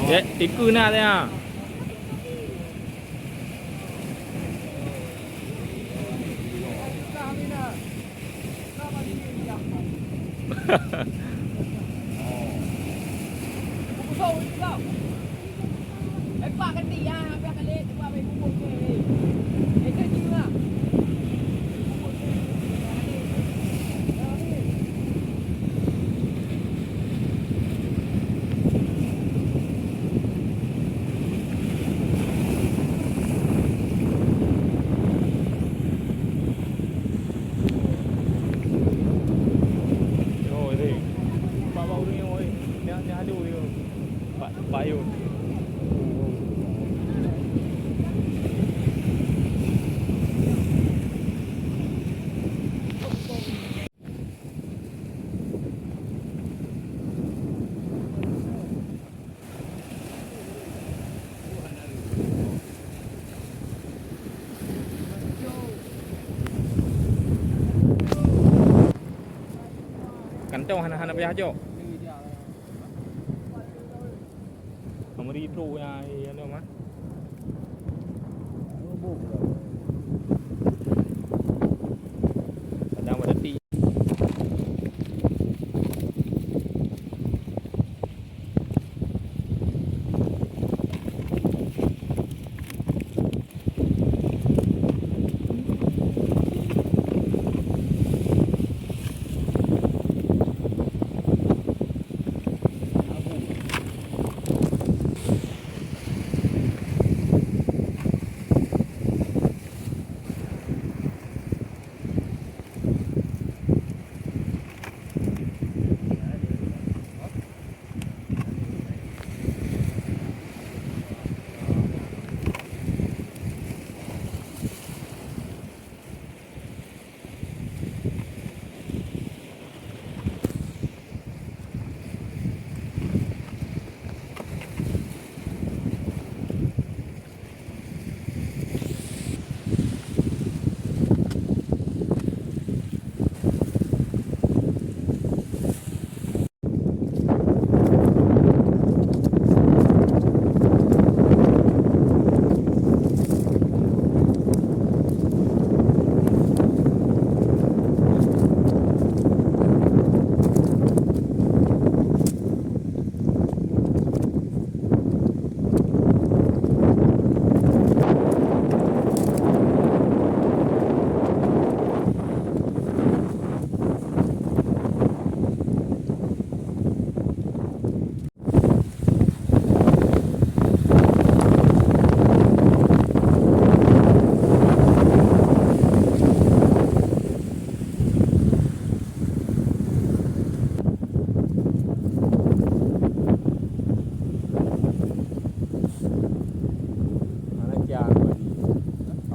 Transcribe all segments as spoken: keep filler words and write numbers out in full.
Ya, tiku na dia. Kantong hana, hana payah jok. Meuri trok nyang, eh, anu mah. Kadang pada ti. Mana cia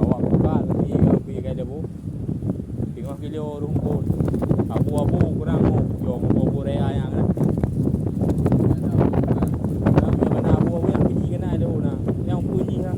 awak buka lagi kau pergi kai debu. Tengok kilo rumput. Abu-abu kurang mu. Yo, abu-abu raya yang kena. Kurang dia mana abu-abu yang kecil kena ada na. Yang punyi lah.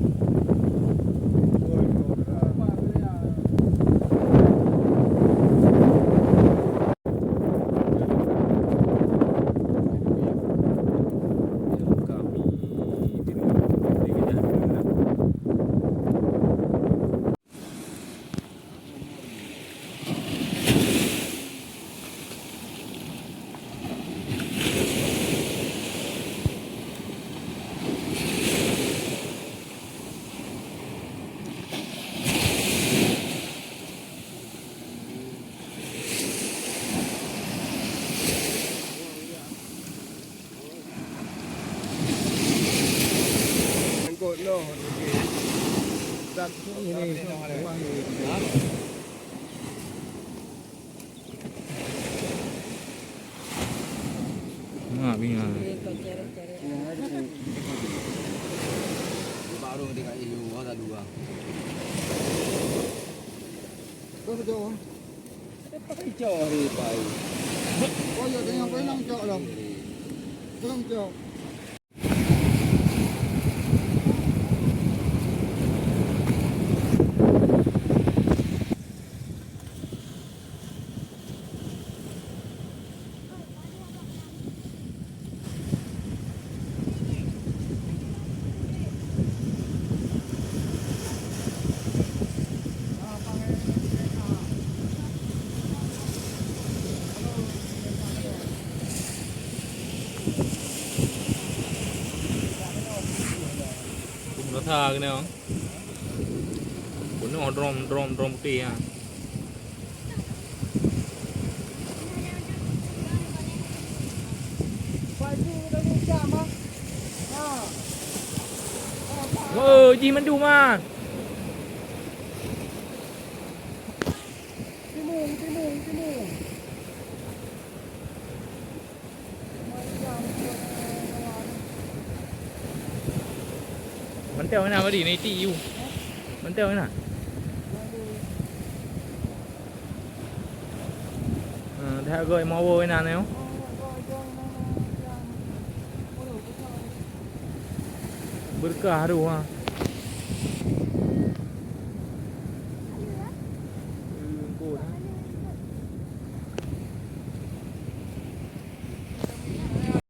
Mak bingung. Baru dia kat Ilu, orang tak dua. Terus jauh. Pai cok hari pai. Oh, ya, tengok, pai lang cok lah. Lang cok. Ha, kena. Penuh drum, drum, drum putih ha. Oh, jih mandum ha. Timung, timung, timung. Mantap mana bari ni ti yu. Mantap mana? Ha, dah goi mawo mana ni. Berkah tu ha.